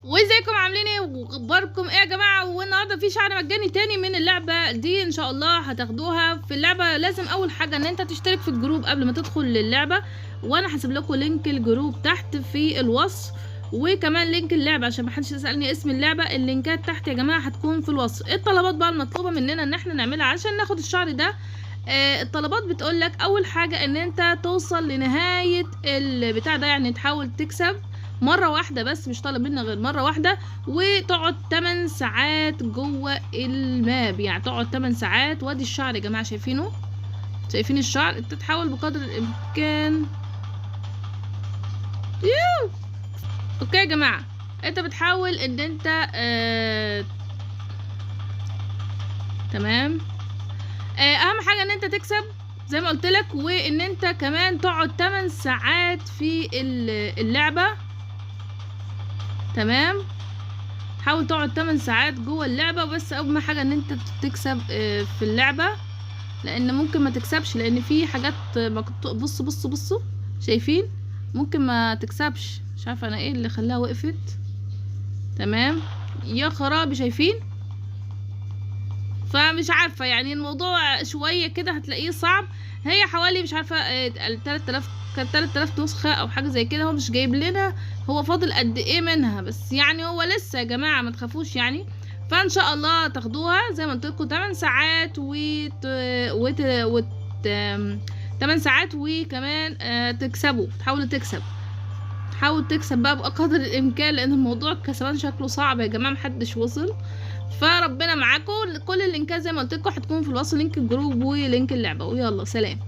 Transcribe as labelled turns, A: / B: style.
A: وازيكم عاملين ايه واخباركم ايه يا جماعة؟ والنهارده في شعر مجاني تاني من اللعبة دي ان شاء الله هتاخدوها. في اللعبة لازم اول حاجة ان انت تشترك في ال group قبل ما تدخل للعبة، وانا هسيب لكم link ال group تحت في الوصف، وكمان link اللعبة عشان ما حدش يسالني اسم اللعبة. اللينكات تحت يا جماعة هتكون في الوصف. ايه الطلبات بقى المطلوبة مننا ان احنا نعملها عشان ناخد الشعر ده؟ الطلبات بتقولك اول حاجة ان انت توصل لنهاية البتاع ده، يعني تحاول تكسب مرة واحدة بس، مش طالب منك غير مرة واحدة، وتقعد 8 ساعات جوه ال map، يعني تقعد 8 ساعات. وادي الشعر يا جماعة شايفينه؟ شايفين الشعر؟ انت تحاول بقدر الامكان. يو. okay يا جماعة، انت بتحاول ان انت تمام. اهم حاجة ان انت تكسب زي ما قلت لك، وان انت كمان تقعد 8 ساعات في اللعبة. تمام، حاول تقعد 8 ساعات جوه اللعبة، بس اهم حاجة ان انت تكسب في اللعبة، لان ممكن ما تكسبش، لان في حاجات بصوا بصوا بصوا، شايفين؟ ممكن ما تكسبش. مش عارفة انا ايه اللي خلاها وقفت. تمام يا خرابي، شايفين؟ فمش عارفة، الموضوع شوية كده هتلاقيه صعب. هي حوالي مش عارفة، 3000، كانت 3000 نسخة او حاجة زي كده. هو مش جايب لنا هو فاضل قد ايه منها، بس هو لسه يا جماعة ما تخافوش. فان شاء الله تاخدوها زي ما قلت لكم 8 ساعات 8 ساعات، وكمان تكسبوا، تحاولوا تكسب، حاول تكسب بقى بقدر الامكان، لان الموضوع كسبان شكله صعب يا جماعة، محدش وصل. فربنا معاكم. كل اللينكات زي ما قلت لكم هتكون في الوصف، link ال group و link اللعبة. ويلا سلام.